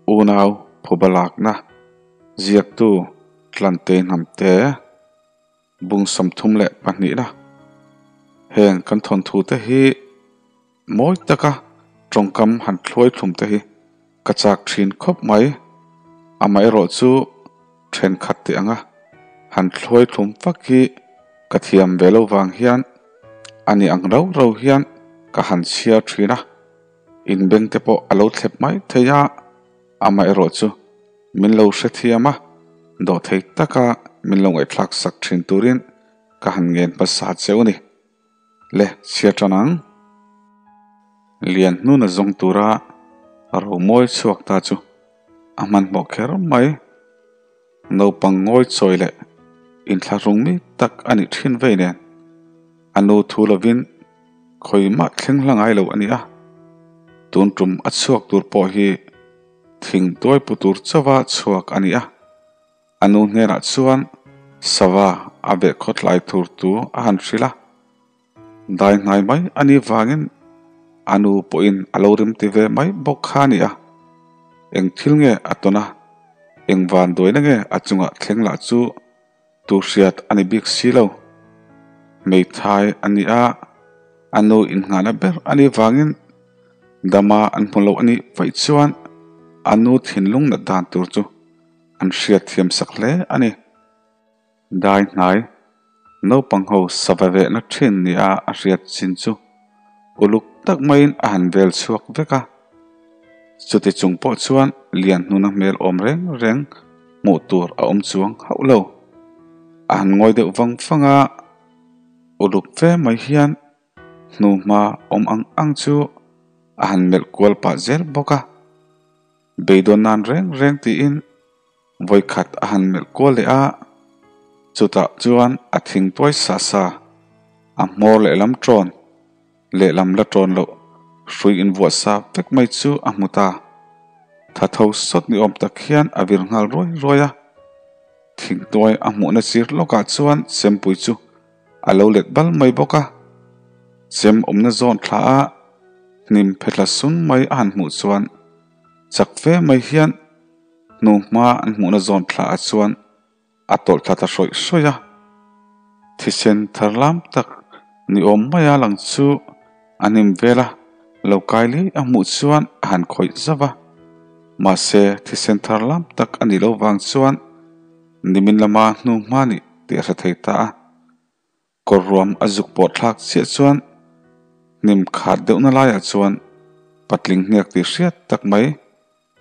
Unau phuba lakna ziaktu Tlante Hnamte bung 32 na heng kan thawnthu te hi mawi taka tawngkam han thluai thlum te hi ka chak thin khawp mai. Amaherawh chu thenkhat teh anga han thluai thlum fak hi ka thiam ve lo vang hian a ni ang rau rau hian ka han chhiar thin a, inbeng te pawh a lo thlep mai thei a, amaherawh chu min lo hrethiam a, dawhthei taka min lo ngaihthlak sak thin turin ka han ngen hmasa cheu a ni. Le chhiar tan ang. Lian hnuna zawng tura romawi chhuak ta chu a hmanhmawh kher mai. Naupang ngawi chawi leh inthlahrung mi tak a nih thin vei nen a nu thu lovin khawi mah thleng hla ngai lo a ni a. Tun tum a chhuak tur pawh hi thing tuai pu tur chauha chhuak a ni a. A nu hnenah chuan sava a veh khawtlai tur tu a han hrilh a. Dai hnai mai a nih vangin a nu pawhin a lo rim ti ve mai bawk kha a ni a. Eng thil nge a tawn a, eng van duaina nge a chungah thleng lah chu tu hriat a ni bik si lo. Hmeithai a ni a, a nu inngahna ber a nih vangin dama an hmu lo a nih vaih chuan a nu thinlung nat dan tur chu an hriat thiam sak hle a ni. Dai hnai, naupang ho sava vehna thin nia a hriat chin chu uluk tak maiin a han vel chhuak vek a. Chuti chung pawh chuan lian hnuna hmel awm reng reng hmuh tur a awm chuang hauh lo. A han ngawi deuh vang vang a, uluk fe mai hian hnuhma awm ang ang chu a han melh kual pah zel bawk a. Beidawn nan reng reng tiin vawikhat a han melh kual leh a, chutah chuan a thing tuai sa sa, a hmawr lehlam ṭawn, lehlam la ṭawn loh hrui invuah sa vek mai chu a hmu ta. Tha tho sawt ni awm tak hian a vir nghal ruai ruai a. Thing tuai a hmuhna sir lawkah chuan chempui chu a lo let bal mai bawk a. Chem awmna zawn thla a hnim phetla sung mai a han hmuh chuan chak fe mai hian hnu hma an hmuhna zawn thla ah chuan a tawlh thla ta hrawih hrawih a. Thisen thar lam tak ni awm maia lang chu a hnim vel a, lo kai lei a hmuh chuan a han khawih zauh a. Mahse thisen thar lam tak a nih loh vang chuan nimin lama hnu hma nih tih a hre thei ta a. Kawr ruam a zuk pawh thlak chiah chuan hnim khat deuhna laiah chuan patling hniak tih hriat tak mai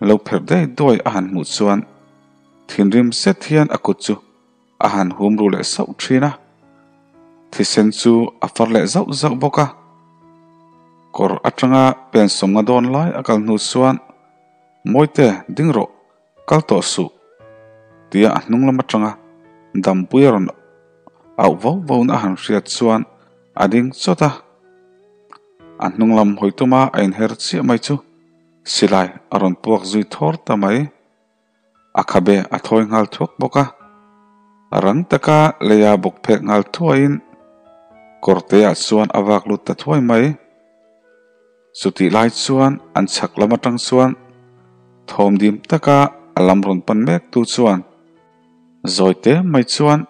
lo pherh daih duai a han hmuh chuan thinrim zet hian a kut chu a han hum ru leh sauh thin a. Thisen chu a far leh zauh zauh bawk a. Kawr atanga pen sawmnga dawn lai a kal hnu chuan Mawite ding rawh Kal tawh suh, tia a hnung lam atanga dampui a rawn auh vau vau na a han hriat chuan a ding chawt a. A hnung lam hawi tuma a inher chiah mai chu silai a rawn puak zui thawr ta mai. A khabe a thawi nghal thuak bawk a. Rang taka leia bawk phek nghal thuaiin kawrteah chuan a vak lut ta thuai mai. Chutih lai chuan an chhak lam atang chuan thawm dim taka a lam rawn pan mek tu chuan zawi te mai chuan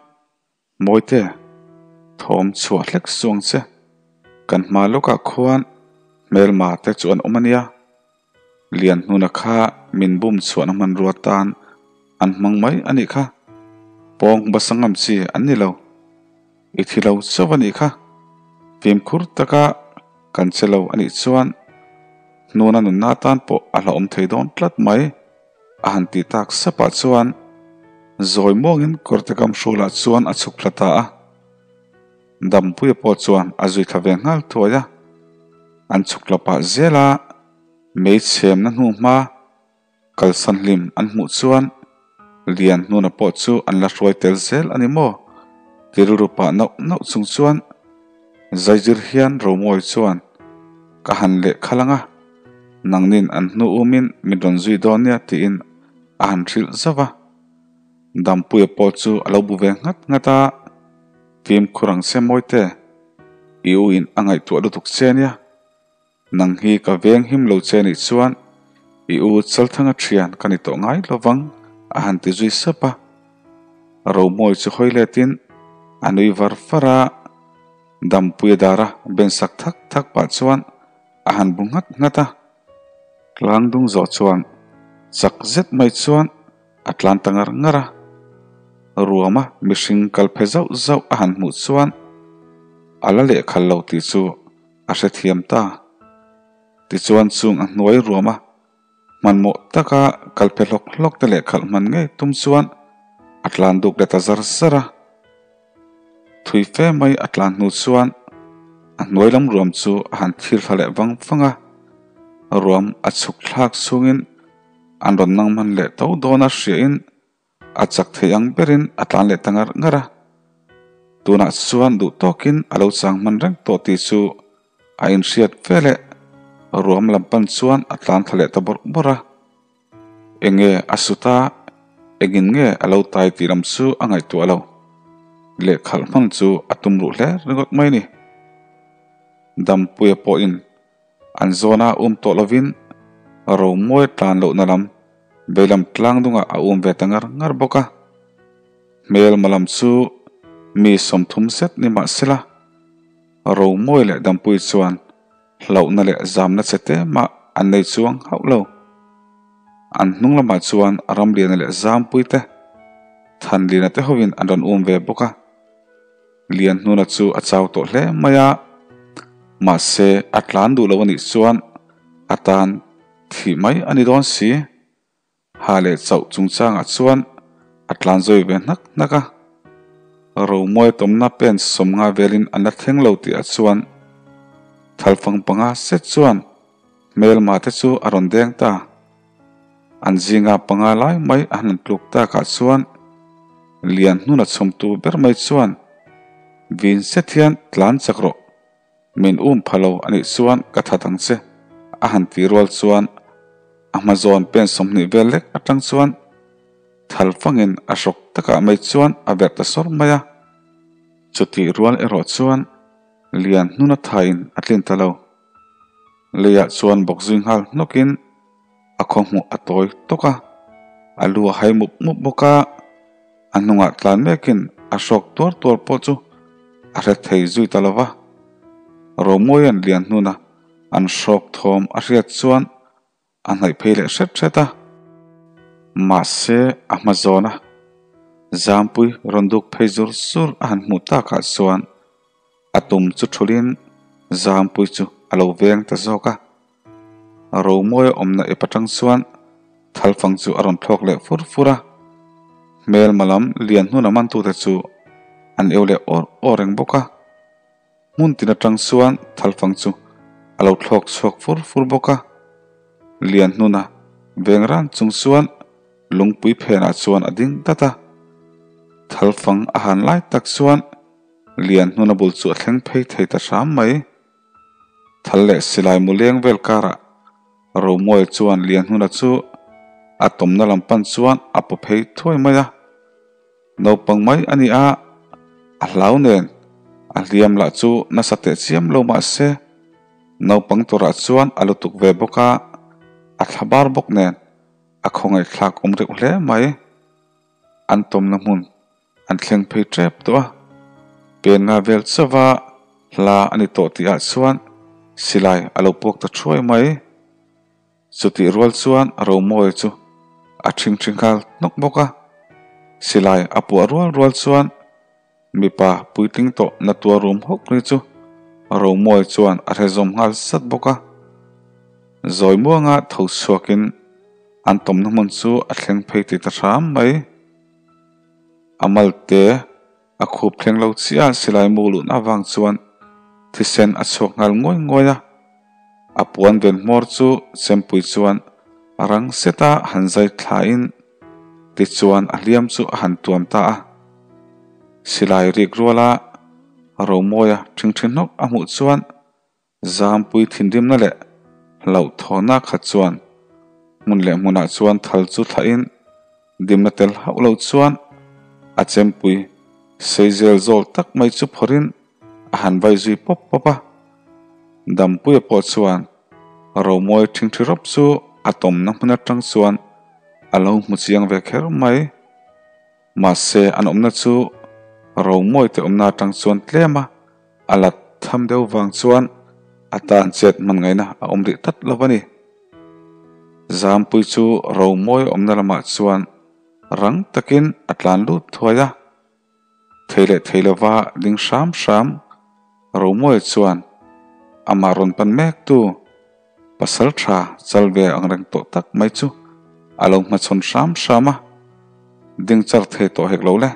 Mawite thawm chhuah hlek suang che, kan hma lawkah khuan hmelma te chu an awm a nia, Lian hnuna kha min bum chhuahna hmanrua tan an hmang mai a nih kha, pawng basa ngam chi an ni lo. I thi lo chauh a nih kha. Fimkhur taka kan che lo a nih chuan hnuna nunna atan pawh a hlauhawm thei dawn tlat mai, a han tih tak sapah chuan zawi muangin kawrte kam hrulah chuan a chhuk thla ta a. Dampuia pawh chuan a zui thla ve nghal thuai a. An chhuk thla pah zel a, mei chhemna hnu hma Kalsan hlim an hmuh chuan Lian hnuna pawh chu an la hruai tel zel a ni maw? Ti rilru pah nauh nauh chung chuan Zaizir hian Romawi chuan ka han leh khalh ang a, nangnin an hnu umin min rawn zui dawn nia tiin a han hrilh zauh a. Dampuia pawh chu a lo bu ve nghat nghat a, Fimkhur ang che Mawite, i u in a ngaihtuah lutuk che nia. Nang hi ka veng him lo che nih chuan I u Chalthanga thian ka ni tawh ngai lovang a han ti zui sap a. Romawi chu hawi letin a nui var var a, Dampuia dara ben sak thak thak pah chuan a han bu nghat nghat a. Tlang dung zawh chuan chak zet mai chuan a tlan ta ngar ngar a. Ruama mihring kal phe zauh zauh a han hmuh chuan a la lehkhal lo tih chu a hrethiam ta. Tichuan chung a hnuai ruama hmanhmawh taka kal phe hlawk hlawk te leh khalh hman ngei tum chuan a tlan duk leh ta zar zar a. Thui fe mai a tlan hnu chuan a hnuai lam ruam chu a han thil thla leh vang vang a. Ruam a chhuk thlak chungin an rawn nang hman leh tho dawn a hriain A chak thei ang berin a tlan leh ta ngar ngar a. Tunah chuan duh tawkin a lo chang hman reng tawh tih chu a inhriat ve leh ruam lam pan chuan a tlan thla leh ta bawrh bawrh a. Enge a sut a, engin nge a lo tai tih lam chu a ngaihtuah lo. Lehkhalh hmang chu a tum ruh hle ringawt mai ni. Dampuia pawhin An zawna um tawh lovin Romawi tlan lohna lam veilam tlang dungah a um ve ta ngar ngar bawk a. Hmelma lam chu mi 30 zet ni mah sela, Romawi leh Dampui chuan hlauhna leh zamna che te mah an nei chuang hauh lo. An hnung lamah chuan Ramliana leh Zampui te, Thanliana te hovin an rawn um ve bawk a. Lianhnuna chu a chau tawh hle mai a, mahse a tlan duh lo a nih chuan a tan thih mai a ni dawn si. Ha leh chauh chungchangah chuan a tlan zawi ve hnak hnak a. Romawi tawmna pen 50 velin an la thleng lo tihah chuan thalfang panga set chuan hmelma te chu a rawn deng ta. An zinga panga lai mai a han tluk takah chuan Lianhnuna chhumtu ber mai chuan vin set hian tlan chak rawh, min um pha lo a nih chuan ka that ang che a han tih rual chuan a hma zawn pen 20 vel lek atang chuan thal fangin a hrawk takah mai chuan a verh ta sawr mai a. Chutih rual erawh chuan Lianhnuna thain a tlin ta lo. Leiah chuan bawk zui nghal hnawkin a khaw hmuh a tawi tawk a, a lu a hai mup mup bawk a, a hnungah tlan mekin a hrawk tuar tuar pawh chu a hre thei zui ta lo va. Romawia'n Lianhnuna an hrawk thawm a hriat chuan a hnaih phei leh hret hret a, mahse a hma zawna Zampui rawn duk phei zur zur a han hmuh takah chuan a tum chu thulin Zampui chu a lo veng ta zawk a. Romawi a awmna ep atang chuan thalfang chu a rawn thlawk leh fur fur a, hmelma lam Lianhnuna mantute chu an eu leh awr awr reng bawk a. Hmun tin atang chuan thalfang chu a lo thlawk chhuak fur fur bawk a. Lianhnuna veng ran chung chuan lungpui phenah chuan a ding dat a. Thalfang a han lai tak chuan Lianhnuna bul chu a thleng phei thei ta hram mai. Thal leh silai mu leng vel karah Romawi chuan Lianhnuna chu a tawmna lam pan chuan a paw phei thuai mai a. Naupang mai a ni a, a hlau nen a hliam lah chu nasa teh chiam lo mah se naupang turah chuan a lutuk ve bawk a, a thla bar bawk nen a khawngaihthlak awm reuh hle mai. An tawmna hmun an thleng phei tep tawh a, pen nga vel chauha hla a ni tawh tihah chuan silai a lo puak ta thuai mai. Chutih rual chuan Romawi chu a ṭhingṭhi nghal hnawk bawk a, silai a puah rual rual chuan mipa puitling tawh na tuar rum hawk ri chu Romawi chuan a hre zawm nghal sat bawk a. Zawi muanga tho chhuakin an tawmna hmun chu a thleng phei ti ta hram mai. A malte a khup thleng lo chiah silai mu luhna avang chuan thisen a chhuak nghal nguai nguai a. A puan ven hmawr chu chempui chuan a rang seta han zai thlain tichuan a hliam chu a han tuam ta a. Silai rik ruala Romawia ṭhingṭhi hnawk a hmuh chuan Zampui thinrimna leh hlauhthawhna khat chuan hmun leh hmunah chuan thal chu thlahin dimna tel hauh lo chuan a chempui seizel zawl tak mai chu phawrhin a han vai zui pawp pawp a. Dampuia pawh chuan Romawi ṭhingṭhi rawp chu a tawmna hmun atang chuan a lo hmu chiang ve kher mai. Mahse an awmna chu Romawi te awmna atang chuan tlem a, a la tham deuh vang chuan a tan chet hman ngaihna a awm rih tlat lo a ni. Zampui chu Romawi awmna lamah chuan rang takin a tlan lut thuai a. Thei leh thei lova ding hram hram Romawia chuan amah rawn pan mek tu pasal tha chal ve ang reng tawh tak mai chu a lo hmachhawn hram hram a, ding char thei tawh hek lo le.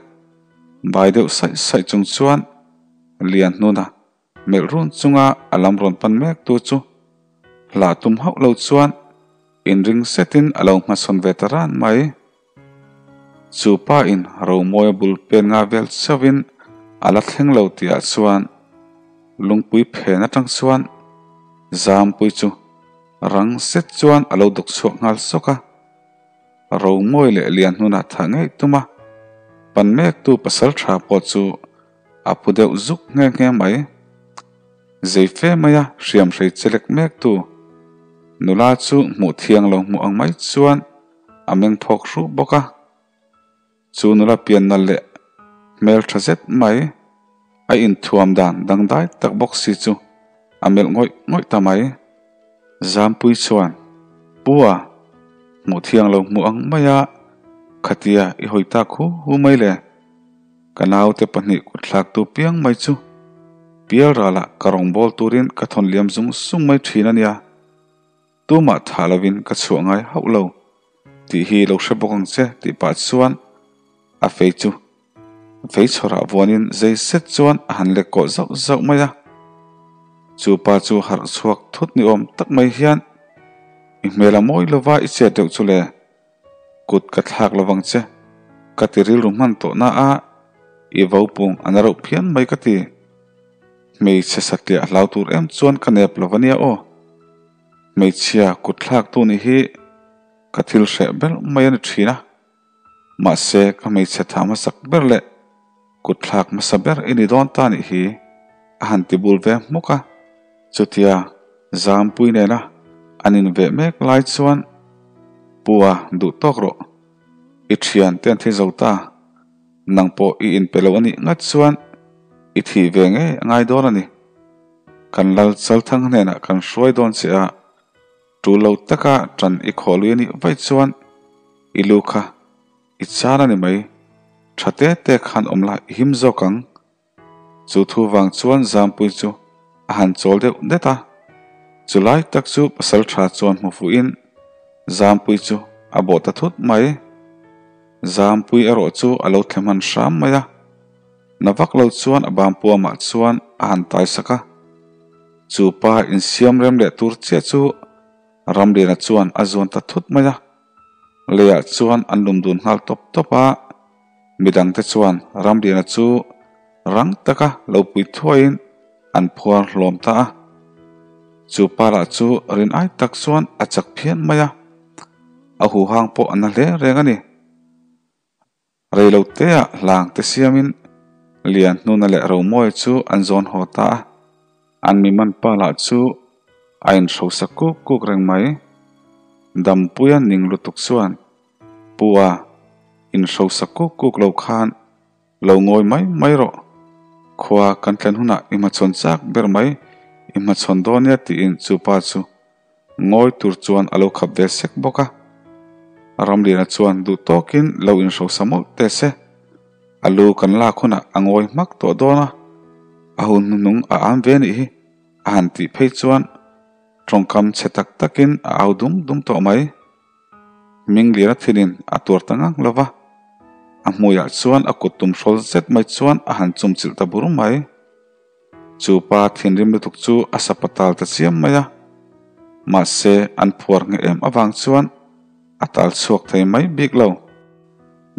Bai deuh saih saih chung chuan lian hnuna melh run chunga a lam rawn pan mek tu chu hlah tum hauh lo chuan inring setin a lo hmachhawn ve ta ran mai. Chu pa in Romawia bul pen nga vel chauhin a la thleng lo tihah chuan lungpui phen atang chuan Zampui chu rang zet chuan a lo dawk chhuak nghal sawk a. Romawi leh Lianhnuna thah ngei tum a, pan mektu pasal tha pawh chu a phu deuh zuk nghe nghe mai. Zei fe maia hriam hrei chelek mektu nula chu hmuh thiang lo hmuh ang mai chuan a meng phawk hruh bawk a. Chu nula pian nalh leh hmel tha zet mai, a inthuam dan dangdai tak bawk si chu a melh ngawih ngawih ta mai. Zampui chuan, Pua, hmuh thiang lo hmuh ang mai a, khatia i hawi tak hu hu mai le. Ka naute pahnih kut thlaktu piang mai chu pial ralah ka rawngbâwl turin ka thawn liam zung zung mai thin a nia. Tumah thah lovin ka chhuah ngai hauh lo tih hi lo hre bawk ang che tih pah chuan a fei chu fei chhawrah vuanin zei set chuan a han lek kawh zauh zauh mai a. Chu pa chu harh chhuak thut ni awm tak mai hian i hmel a mawi lova i chet deuh chu le. Kut ka thlak lovang che ka ti rilru hman tawh na a i vo pung a na reuh phian mai ka ti. Hmeichhe satliah hlau tur em chuan ka nep lo ania aw. Hmeichhia kut thlak tu nih hi ka thil hreh ber mai a ni thin a. Mahse ka hmeichhe tha hmasak ber leh kut thlak hmasa ber i ni dawn ta nih hi a han ti bul ve hmuk a. Chutia Zampui nena an inveh mek lai chuan Pua duh tawk rawh. I thian te an thi zo ta. Nang pawh i inpe lo a nih ngat chuan i thih ve ngei a ngai dawn a ni. Kan lal Chalthang hnenah kan hruai dawn che a, tul lo taka tan i khawh lui a nih vaih chuan i lu kha i chan a ni mai. Tha te te khan awm la i him zawk ang. Chu thu vang chuan Zampui chu a han chawl deuh det a. Chu lai tak chu pasal tha chuan hmu fuhin Zampui chu a bawh ta thut mai. Zampui erawh chu a lo thle hman hram mai a. Na vak lo chuan a bampuamah chuan a han tai sak a. Chu pa insiam rem leh tur chiah chu Ramliana chuan a zuan ta thut mai a. Leiah chuan an lum dun nghal tawp tawp a. Midangte chuan Ramliana chu rang taka lo pui thuaiin an phuar hlawm ta a. Chu pa lah chu rin ai tak chuan a chak phian mai a, a huhang pawh a na hle reng a ni. Reiloteah hlang te siamin Lianhnuna leh Romawia chu an zawn haw ta a, an miman pa lah chu a inhrosa kuk kuk reng mai. Dampuia ning lutuk chuan Pua inhrosa kuk kuk lo khan Lo ngawi mai mai rawh. Khua kan tlen hunah i hmachhawn chak ber mai, i hmachhawn dawn nia tiin chu pa chu ngawi tur chuan a lo khap ve sek bawk a. Ramliana chuan duh tawkin lo inhrosa mawlh teh se. A lu kan lak hunah a ngawi hmak tawh dawn a, a hun hnuhnung a am ve nih hi a han tih phei chuan tawngkam chhe tak takin a au dum dum tawh mai. Mingliana thilin a tuar ta ngang lo va, a hmuiah chuan a kut tum hrawl zet mai chuan a han chum chilh ta bur mai. Chu pa thinrim lutuk chu a sapa tal ta chiam mai a, mahse an phuar nghe em avang chuan a tal chhuak thei mai bik lo.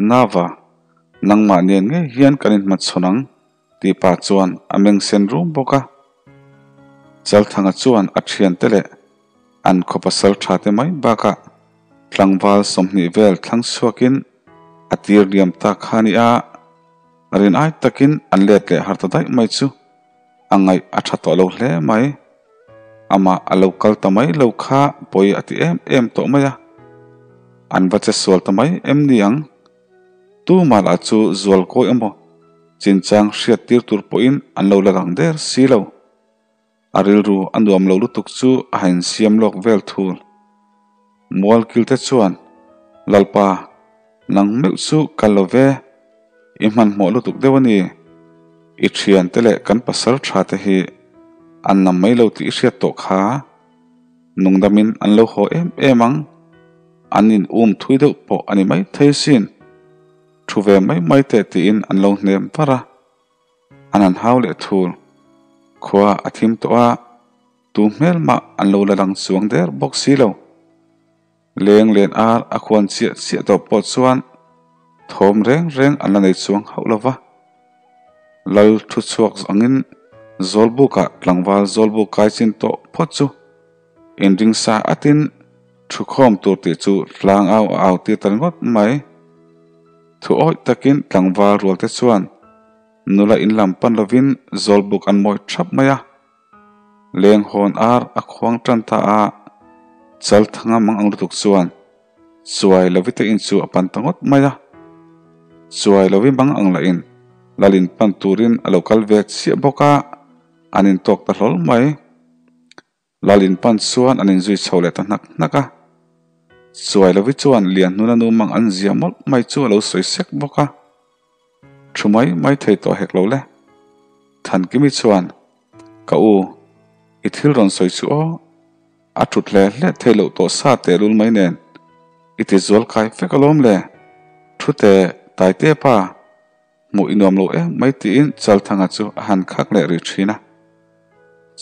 Nava, nangmah nen ngei hian kan inhmachhawn ang, tih pa chuan a meng sen rum bawk a. Chalthanga chuan a thiante leh An khaw pasal tha te mai bakah tlangval 20 vel thlang chhuakin a tir liam ta kha ni a, rin ai takin an let leh har ta daih mai chu a ngaih a tha tawh lo hle mai. Amah a lo kal ta mai lo kha pawi a ti em em tawh mai a. An va che sual ta mai em ni ang? Tumah lah chu zual kawi emaw chinchang hriat tir tur pawhin an lo la lang der si lo. A rilru a nuam lo lutuk chu a han insiam lawk vel thul. Mualkilte chuan, Lalpa, nang meuh chu kal lo ve, i hmanhmawh lutuk deuh a ni. I thiante leh kan pasal tha te hi an nam mai lo tih i hriat tawh kha. Nungdamin an lo haw em em ang. An in um thui deuh pawh a ni mai thei sin. Thu ve mai mai teh tiin an lo hnem var a. An han hau leh thul. Khua a thim tawh a, tu hmel mah an lo la lang chuang der bawk si lo. Leng len ar a khuan chiah chiah tawh pawh chuan thawm reng reng an la nei chuang hauh lo va. Lal thu chhuak angin Zawlbukah tlangval Zawlbuk kai chin tawh phawt chu inring sa atin thukhawm tur tih chu tlang au a au tir ta ringawt mai. Thu awih takin tlangval rualte chuan nula in lam pan lovin Zawlbuk an mawi thap mai a. Leng hawn ar a khuang tan ta a, chal thanga mang ang lutuk chuan chuai lovi te in chu a pan ta ngawt mai a. Chuai lovi mang ang lah in lal in pan turin a lo kal ve chiah bawk a, an intawk ta hlawl mai. Lal in pan chuan an inzui chho leh ta hnak hnak a. Chuai lovi chuan Lianhnuna nu mang an zia mawlh mai chu a lo sawi sek bawk a. Thu mai mai thei tawh hek lo le. Thankimi chuan, Ka u, i thil rawn sawi chu aw. A thut hle hle thei loh tawh sa tehlul mai nen i ti zual kai vek alawm le. Thu teh Taite pa, hmuh i nuam lo em mai tiin Chalthanga chu a han khak leh rih thin a.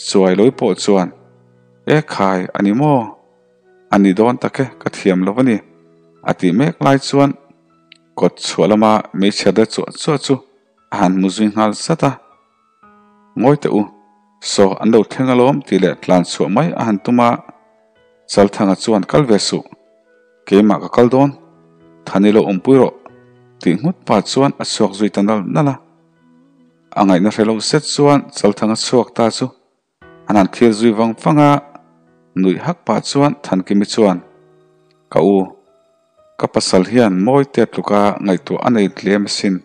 Chuailawi pawh chuan, E khai, a ni maw? A ni dawn tak e, ka thiam lo a ni, a tih mek lai chuan kawt chhuah lama hmeichhia de chuah chuah chu a han hmu zui nghal zat a. Ngawi teh u, saw an lo thleng alawm tih leh tlan chhuah mai a han tum a, Chalthanga chuan kal ve suh, keimah ka kal dawn, Thani lo awmpui rawh tih nghut pah chuan a chhuak zui ta nal nal a. A ngaihna hre lo set chuan Chalthanga chhuak ta chu an han thlir zui vang vang a, nuih hak pah chuan Thankimi chuan, Ka u, ka pasal hian mawi te tluka ngaihtuah a nei tlem asin.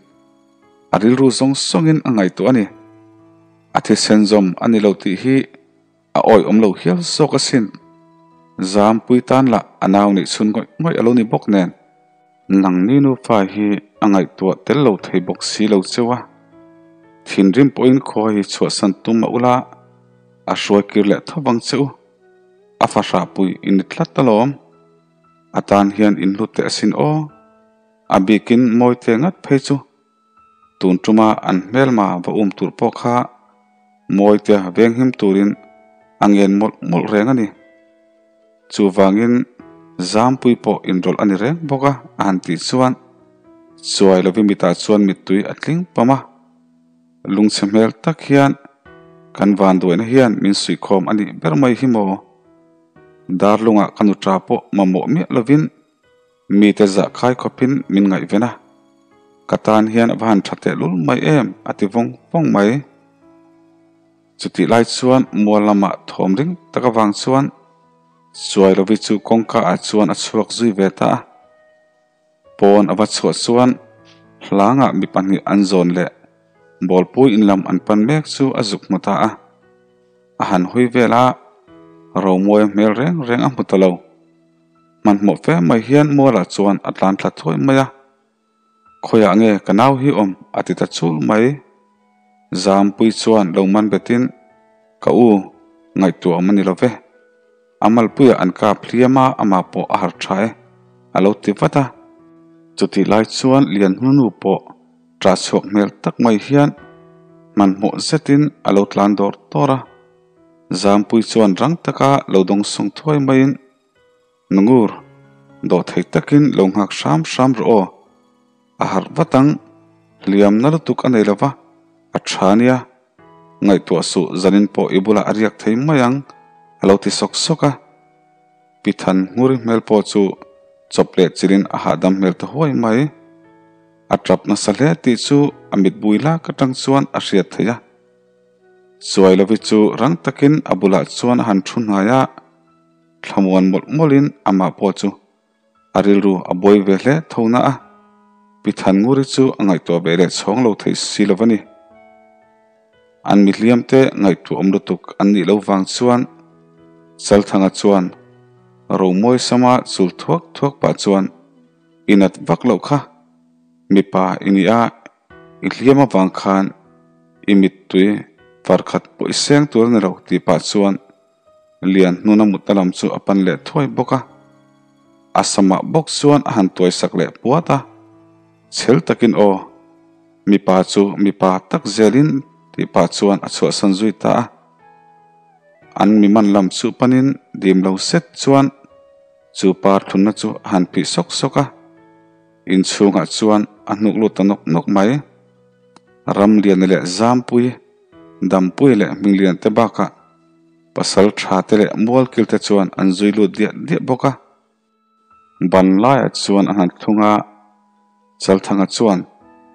A rilru zawng zawngin a ngaihtuah a ni. A thisen zawm a ni lo tih hi a awih awm lo hial zawk asin. Zampui tan lah a nau nih chhun ngawih ngawih a lo ni bawk nen. Nangni nufa hi a ngaihtuah tel lo thei bawk si lo cheu a, thinrim pawhin khua hi chhuahsan tum a ula, a hruai kir leh tho vang che u. A fahrah pui i ni tlat alawm. A tan hian in hlut teh asin aw. A bikin mawi te ngat phei chu. Tun tuma an hmelma va um tur pawh kha mawi te venghim turin a ngen mawlh mawlh reng a ni. Chuvangin Zampui pawh inrawlh a ni reng bawk a, a han tih chuan chuai lovin mitah chuan mittui a tling pam a. Lungchhe hmel tak hian kan vanduaina hian min suihkhawm a nih ber mai hi maw? Darlungah ka nuṭa pawh mamawh miah lovin mite zah khai khawpin min ngaihven a. Ka tan hian a va han ṭha tehlul mai em a ti vawng vawng mai. Chutih lai chuan mual lamah thawm ring tak avang chuan Chuailovi chu kawngka ah chuan a chhuak zui ve ta a. Pawn a va chhuah chuan hlangah mi pahnih an zawn leh bawlpui in lam an pan mek chu a zuk hmu ta a. A han hui vel a, Romawia hmel reng reng a hmu ta lo. Hmanhmawh fe mai hian mualah chuan a tlan thla thuai mai a. Khawiah nge ka nau hi awm? a ti ta chul mai. Zampui chuan lo man betin, Ka u, ngaihtuah awm a ni lo ve. A malpuiah an kap hliam a, amah pawh a harh tha e, a lo ti vat a. Chutih lai chuan Lianhnunu pawh ṭah chhuak hmel tak mai hian hmanhmawh zetin a lo tlan dawr dawr a. Zampui chuan rang taka lo dawng sawng thuai maiin, Nungur, dawh thei takin lo nghak hram hram rawh aw. A harh vat ang, hliam na lutuk a nei lo va, a tha nia. Ngaihtuah suh zanin pawh i bulah a riak thei mai ang, a lo ti sawk sawk a. Pi Than Nguri hmel pawh chu chawp leh chilhin a hahdam hmel ta huai mai. A tap nasa hle tih chu a mitbui lak atang chuan a hriat theih a. Chuailovi chu rang takin a bulah chuan a han thu hnai a, thlamuan mawlh mawlhin amah pawh chu a rilru a buai ve hle tho na a, Pi Thannguri chu a ngaihtuah ve leh chhawng lo theih si lo a ni. An mihliam te ngaihtuah awm lutuk an nih loh vang chuan Chalthanga chuan Romawi sama chul thuak thuak pah chuan i nat vak loh kha, mipa i ni a, i hliam avang khan i mittui farkhat pawh i seng tur a ni lo tih pah chuan Lian hnuna mutna lam chu a pan leh thuai bawk a. A samah bawk chuan a han tuai sak leh puat a, chhel takin aw, mipa chu mipa tak zelin tih pah chuan a chhuahsan zui ta a. An mi man lam chu panin dim lo set chuan chu par thlunna chu a han phih sawk sawk a, inchhungah chuan a hnuk lut ta nawk nawk mai. Ramliana leh Zampui, Dampui leh Hminglian te bakah pasal tha te leh mualkil te chuan an zui lut diah diah bawk a. Ban laiah chuan a han thlung a, Chalthanga chuan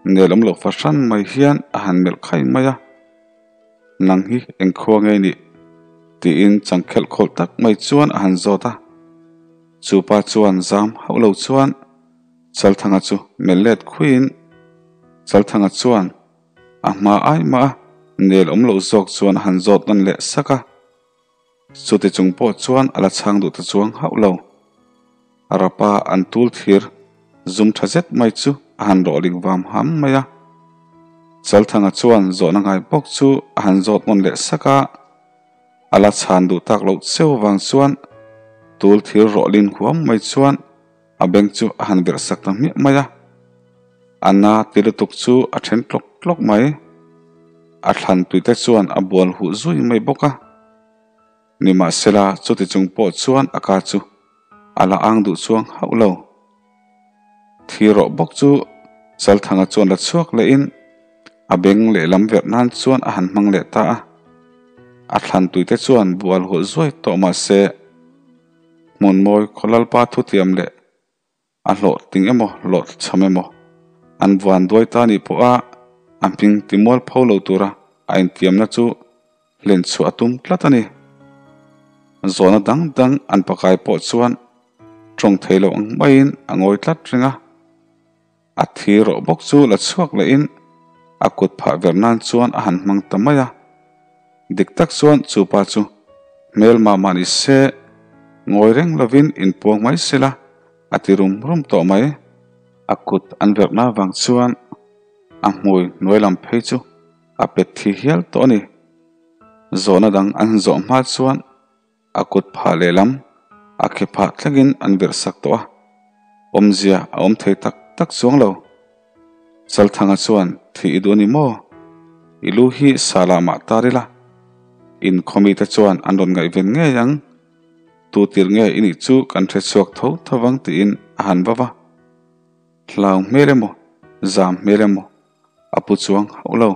nel awm loh fahran mai hian a han melh khai mai a, Nang hi engkhua nge nih? tiin changkhelh khawlh tak mai chuan a han zawt a. Chu pa chuan zam hauh lo chuan Chalthanga chu melh let khuiin Chalthanga chuan A hma ai mah a nel awm loh zawk chuan a han zawt nawn leh sak a. Chuti chung pawh chuan a la chhang duh ta chuang hauh lo. Rapa an tul thir zum tha zet mai chu a han rawhling vam ham mai a. Chalthanga chuan zawhna ngai bawk chu a han zawt nawn leh sak a. A la chhan duh tak loh cheu vang chuan tul thir rawhlin huam mai chuan A beng chu a han verh sak ta hmiah mai a, a na ti lutuk chu a then tlawk tlawk mai. A thlan tuite chuan a bual huh zui mai bawk a. Nimahsela chuti chung pawh chuan a ka chu a la ang duh chuang hauh lo. Thi rawh bawk chu Chalthanga chuan la chhuak lehin a beng lehlam verh nan chuan a han hmang leh ta a. A thlan tuite chuan bual huh zuai tawh mahse, Hmun mawi khaw lalpa thutiam leh a hlawh ting emaw hlawh chham emaw an vuan duai ta nih pawha a hming ti mual pho lo tura a intiamna chu hlen chhuah a tum tlat a ni. Zawhna dang dang an pakai pawh chuan tawng thei lo ang maiin a ngawi tlat reng a. A thi rawh bawk chu la chhuak lehin a kut phah ver nan chuan a han hmang ta mai a. Dik tak chuan chu pa chu hmel mah mah ni se, ngawi reng lovin inpuang mai sela a ti rum rum tawh mai. A kut an verhna vang chuan a hmui hnuai lam phei chu a pet thi hial tawh a ni. Zawhna dang an zawh hma chuan A kut phah lehlam a khe phah thlengin an virh sak tawh a, awmzia a awm thei tak tak chuang lo. Chalthanga chuan thih i duh a ni maw? I lu hi salah mah tar ila, in khawmite chuan an rawn ngaihven ngei ang. Tu tir nge i nih chu kan hre chhuak tho tho vang tiin a han va va. Hlau hmel emaw, zam hmel emaw a pu chuang hauh lo.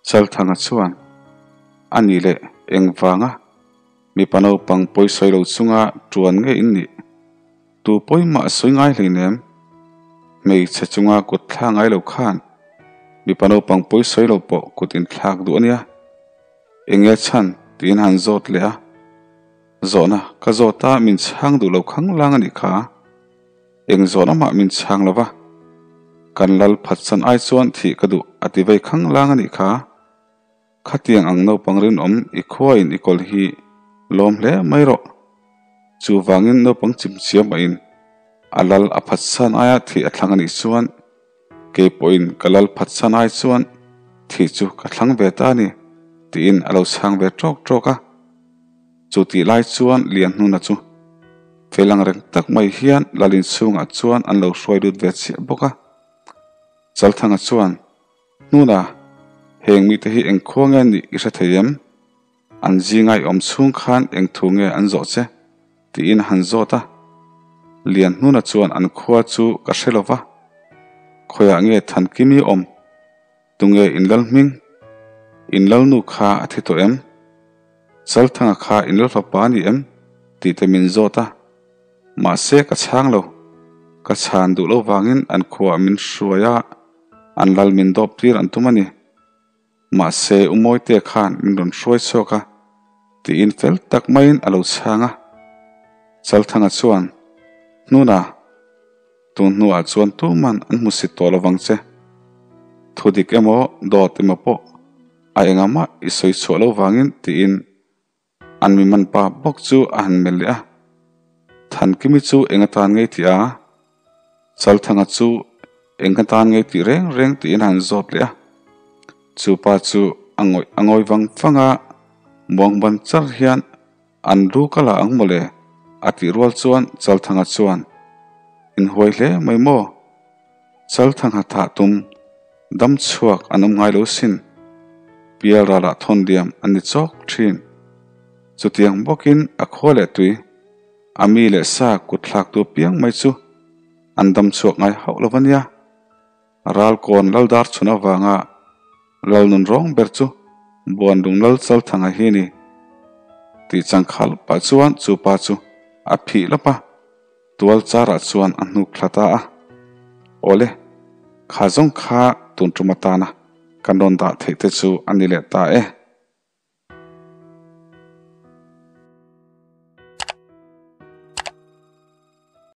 Chalthanga chuan, A nih leh engvanga mipa naupang pawisawi lo chunga tuan nge in nih? Tu pawimah sawi ngai hleinem? Hmeichhe chunga kut thla ngai lo khan mipa naupang pawisawi lo pawh kut in thlak duh a nia. Enge chhan tiin han zawt leh a, Zawhna ka zawt a min chhang duh lo khanglang a nih kha. Eng zawhna mah min chhang lo va, kan lal phatsan ai chuan thih ka duh a ti vei khang lang a nih kha. Khatiang ang naupang rinawm i khuain i kawl hi lawm hle mai rawh. Chuvangin naupang chimchiam aiin a lal a phatsan aia thih a thlang a nih chuan kei pawhin ka lal phatsan ai chuan thih chu ka thlang ve ta a ni tiin a lo chhang ve ṭawk ṭawk a. Chu tih lai chuan Lianhnuna chu fel ang reng tak mai hian Lalin chhungah chuan an lo hruai lut ve chiah bawk a. Chalthanga chuan, Hnuna, heng mite hi eng khua nge nih i hre thei em? An zinga i awm chhung khan eng thu nge an zawh che? tiin a han zawt a. Lianhnuna chuan an khua chu ka hre lo va, khawiah nge Thankimi awm? Tunge in lal hming? In lalnu kha a thi tawh em? Chalthanga kha in lal fapa a ni em? tih te min zawt a. Mahse ka chhang lo. Ka chhan duh lo vangin an khuaah min hruai a, an lal min dawp tir an tum a ni. Mahse U Mawitea khan min rawn hruai chhuak a, tiin fel tak maiin a lo chhang a. Chalthanga chuan, Hnuna, tun hnuah chuan tuman an hmu sit tawh lovang che. Thudik emaw dawt emaw pawh a engah mah i sawi chhuah lo vangin tiin An mi man pa bawk chu a han melh leh a, Thankimi chu eng atan ngei tih a? Chalthanga chu eng atan ngei tih reng reng tiin a han zawt leh a. Chu pa chu a ngawih a ngawi vang vang a, muang ban char hian an lu ka la ang mawle a tih rual chuan Chalthanga chuan, Inhuai hle mai maw? Chalthangha thah tum dam chhuak an awm ngai lo sin. Pial ralah thawn diam an ni chawk thin. Chutiang bawkin a khua leh tui, a mi leh sa kut thlaktu piang mai chu an dam chhuak ngai hauh lo ania. Ralkawn Laldar chhun avanga Lalnun rawng ber chu Buanlung Lal Chalthanga hi ni. Tih changkhal pah chuan chu pa chu a phih lawp a. Tual charah chuan a hnuk thla ta a, Awle, kha zawng kha tun tum atana kan rawn dah theih te chu a ni leh ta e.